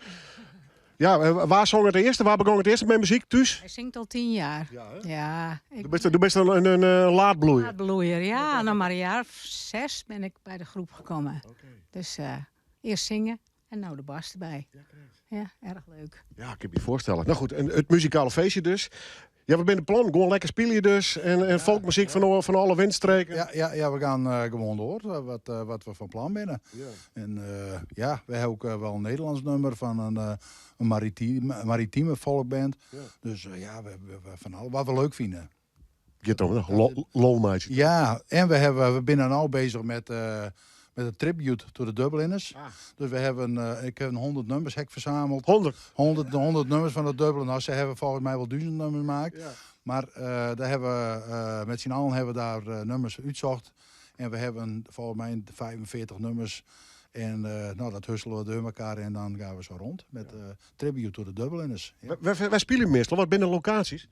Ja, waar zong het eerste? Waar begon het eerste met muziek? Thuis? Hij zingt al 10 jaar. Ja, hè? Ja, ik Du bist een laatbloeier. Laatbloeier, ja. Nou, maar een jaar of 6 ben ik bij de groep gekomen. Oké. Dus eerst zingen en nou de bas erbij. Ja, correct. Ja, erg leuk. Ja, ik kan me voorstellen. Nou goed, en het muzikale feestje dus. Ja, we zijn de plan. Gewoon lekker spelen dus. En volkmuziek van alle windstreken. Ja, ja, ja, we gaan gewoon door wat we van plan zijn. Ja. En ja, we hebben ook wel een Nederlands nummer van een maritieme volkband. Ja. Dus ja, we van al wat we leuk vinden. Get om, hè? Lolmeidje. Ja, en we zijn nu bezig met een tribute to de Dubliners. Ah. Dus ik heb een 100 nummers hek verzameld. 100? 100 nummers van de Dublin. Nou, ze hebben volgens mij wel 1000 nummers gemaakt. Ja. Maar daar hebben we met z'n allen hebben we daar nummers uitzocht. En we hebben volgens mij 45 nummers. En dat husselen we door elkaar en dan gaan we zo rond met tribute to de Dubliners. Ja. Waar spelen jullie meestal? Wat binnen locaties?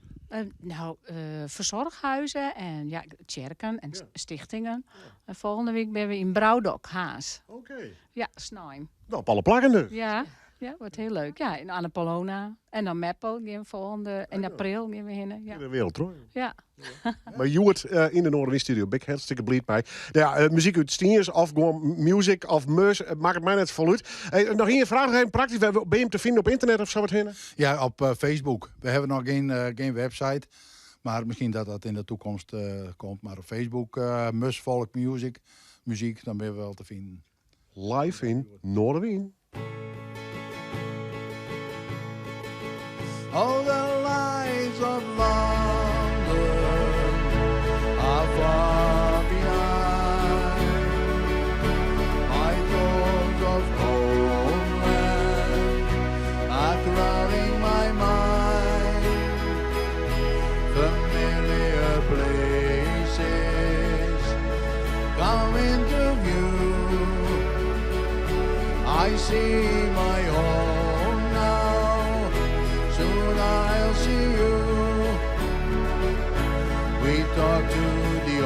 Verzorghuizen en ja, kerken en Ja. stichtingen. Ja. En volgende week ben we in Brouwdok, Haas. Oké. Ja, Snijm. Nou, op alle plakken dus. Ja, ja, wordt heel leuk. Ja, in Annapolona en dan Meppel gaan we volgende, in april gaan we heen. Ja. In de wereld, hoor. Ja. Ja. Maar Joert in de Noorderwind Studio, Big hartstikke blij bij. Nou ja, muziek uit Stiens, of gewoon music, of mus, maakt het mij net voluit. Hey, nog één vraag, nog even praktisch. Ben je hem te vinden op internet of zo wat heen? Ja, op Facebook. We hebben nog geen website. Maar misschien dat dat in de toekomst komt. Maar op Facebook, Mus Folk Music, muziek, dan ben je wel te vinden. Live in Noardewyn. All the lights of London are far behind. My thoughts of homeland are crowding my mind. Familiar places come into view. I see my home now. Soon I'll see you. We talk to the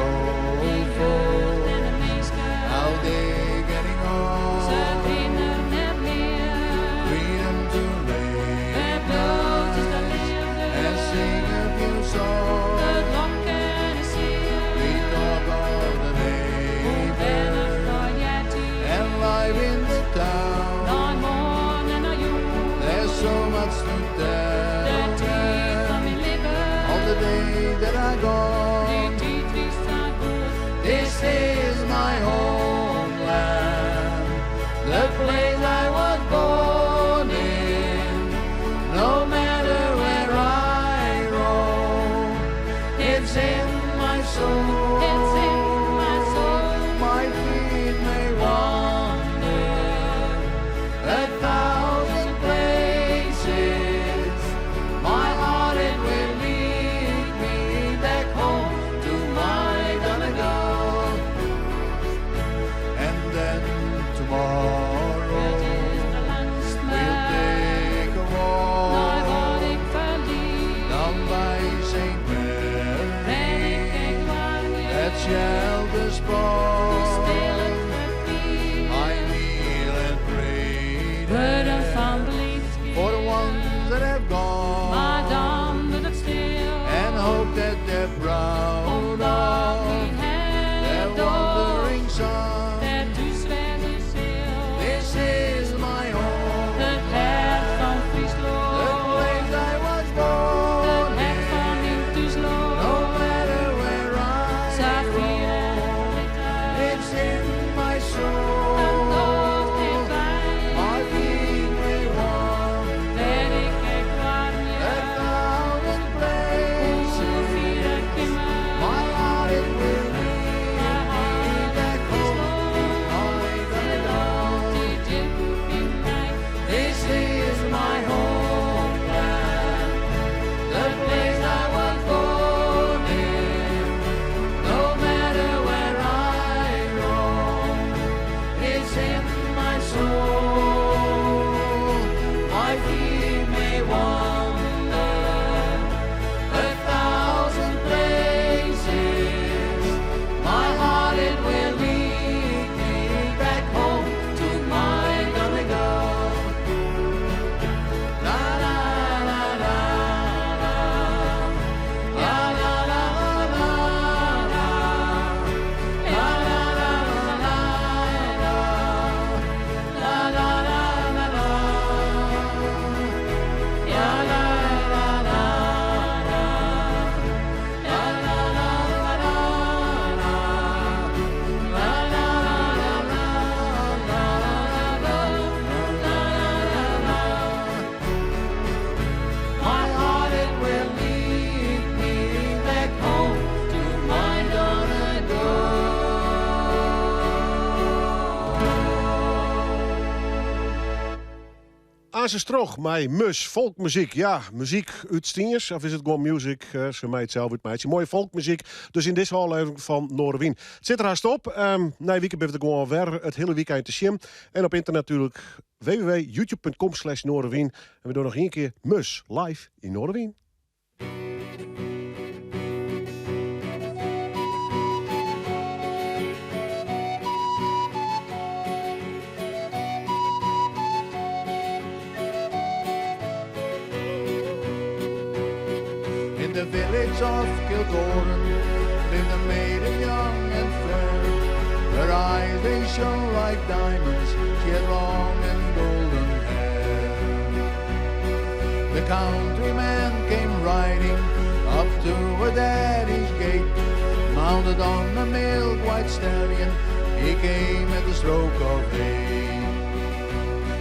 that they're proud of their wandering son. This is my home, It hert fan Fryslân. the place I was born It hert fan in. myn thúslân. No matter where I Sa roam, it's in my soul. My feet may wander a thousand places. My heart it will lead me back home to my Donegal. This is my homeland, the place I was born in. No matter where I roam, it's in my soul. My feet may wander a thousand places. My heart it will lead me back home to my Donegal. La la la la la, la la la la la, la la la la la, la la la la la, la la la la la, la la la la la, la la la la la la la. My heart it will lead me back home to my Donegal. Ase Stroch, mei Mus, folkmuzyk. Ja, muzyk út Stiens, of is it gewoan music? Se mei it sels útmeitsje. Moaie folkmuzyk, dus yn dizze ôflevering fan Noardewyn. It sit der hast op. Nije wike binne we der gewoan wer, it hiele wykein te sjen. En op ynternet natuerlik www.youtube.com/noardewyn. En we dogge noch ien kear Mus live yn Noardewyn. In the village of Kildoran lived a maiden young and fair. Her eyes they shone like diamonds, she had long and golden hair. The countryman came riding up to her daddy's gate, mounted on a milk-white stallion, he came at the stroke of eight.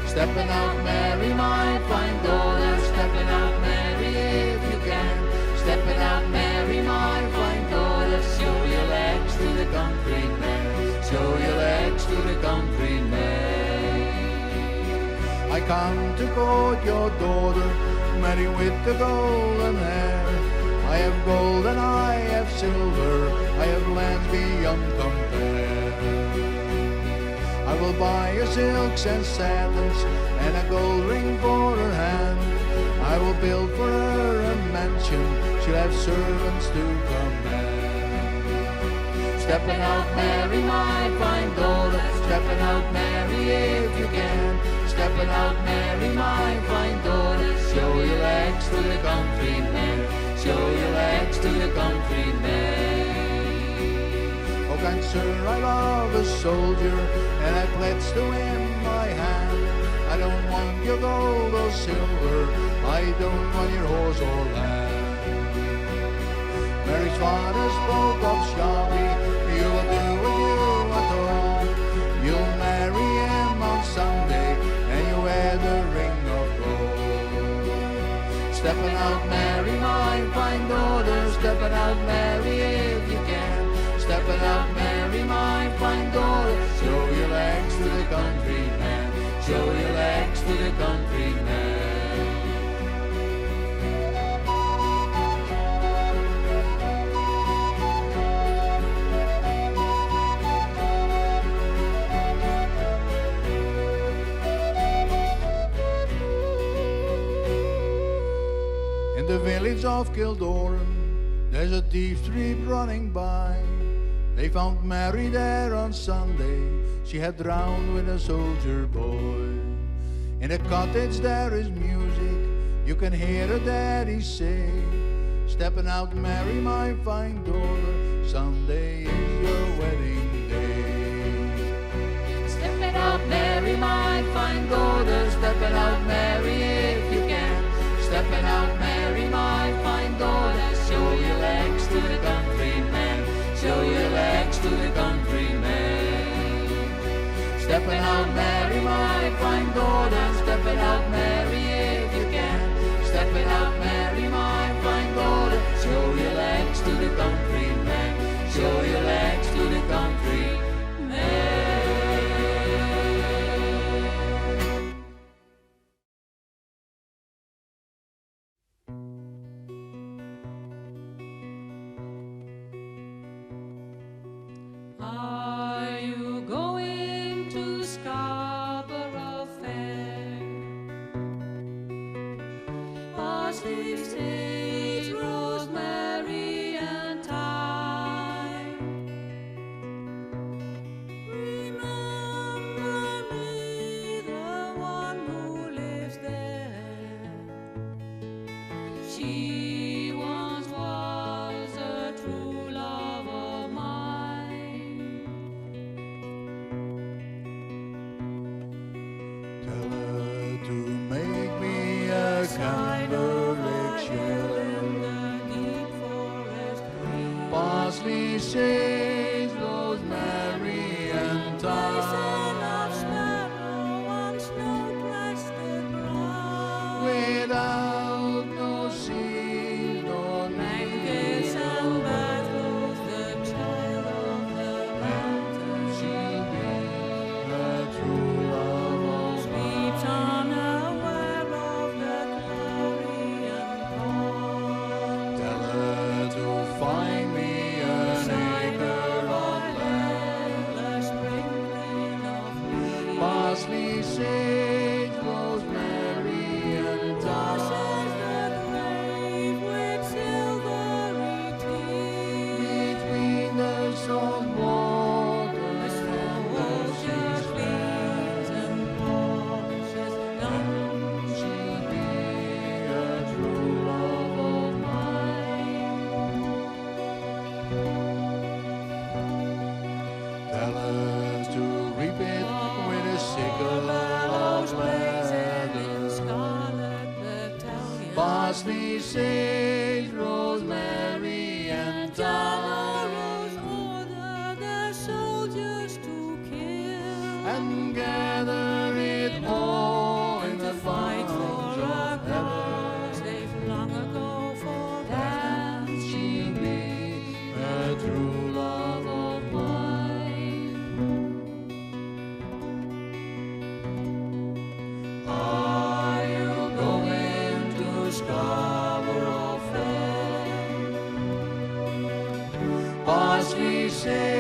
Stepping out, Mary, my fine daughter, stepping out, Mary, if you can. Stepping out, Mary, my fine daughter, show your legs to the countryman, show your legs to the countryman. I come to court your daughter, Mary with the golden hair. I have gold and I have silver, I have lands beyond compare. I will buy her silks and satins and a gold ring for her hand. I will build for her a mansion, she'll have servants to command. Stepping out, Mary, my fine daughter, stepping out, Mary, if you can. Stepping out, Mary, my fine daughter, show your legs to the countryman, show your legs to the countryman. Oh, kind sir, I love a soldier, and I pledge to him my hand. I don't want your gold or silver, I don't want your horse or land. Mary's father spoke up sharply, you will do what you are told. You'll marry him on Sunday, and you wear the ring of gold. Stepping out, Mary, my fine daughter, stepping out, Mary, if you can. Stepping out, Mary, my fine daughter, show your legs to the countryman, show your legs to the countryman. In the village of Kildoran, there's a deep stream running by. They found Mary there on Sunday, she had drowned with a soldier boy. In a cottage there is music, you can hear her daddy say, Stepping out, marry my fine daughter. Sunday is your wedding day. Stepping out, marry my fine daughter. Stepping out, marry if you can. Stepping out, marry my fine daughter. Show your legs to the countryman. Show your legs to the countryman. Stepping out, marry my fine daughter. Stepping out, marry if you can. Stepping out, marry my fine daughter. Show your legs to the countryman. Show your legs to the countryman. Are you going to Scarborough Fair? Parsley, sage, rosemary, and thyme. Remember me, the one who lives there. She once was a true love of mine. Tell her to make me a cambric shell. Parsley, sage, rosemary, and thyme. Without no seed nor Blankets and battles, the child of the mountain. She'll be the true love of Sleeps unaware of the clarion call. Tell her to find me an acre of land. The sprinkling of leaves. Parsley, sage, rosemary, and Washes thyme. the grave with silvery tears. Between the salt water and the Soldier sea cleans and polishes guns. She'll be a true love of mine. Tell her to reap it with a sickle of leather. Scarlet battalion. Parsley, sage, rosemary, and thyme. Generals order their soldiers to kill. And gather it all in the Fight farms for a of heaven. cause they've long ago forgotten. She'll be a true love of mine. Are you going to Scarborough Fair? Parsley, sage,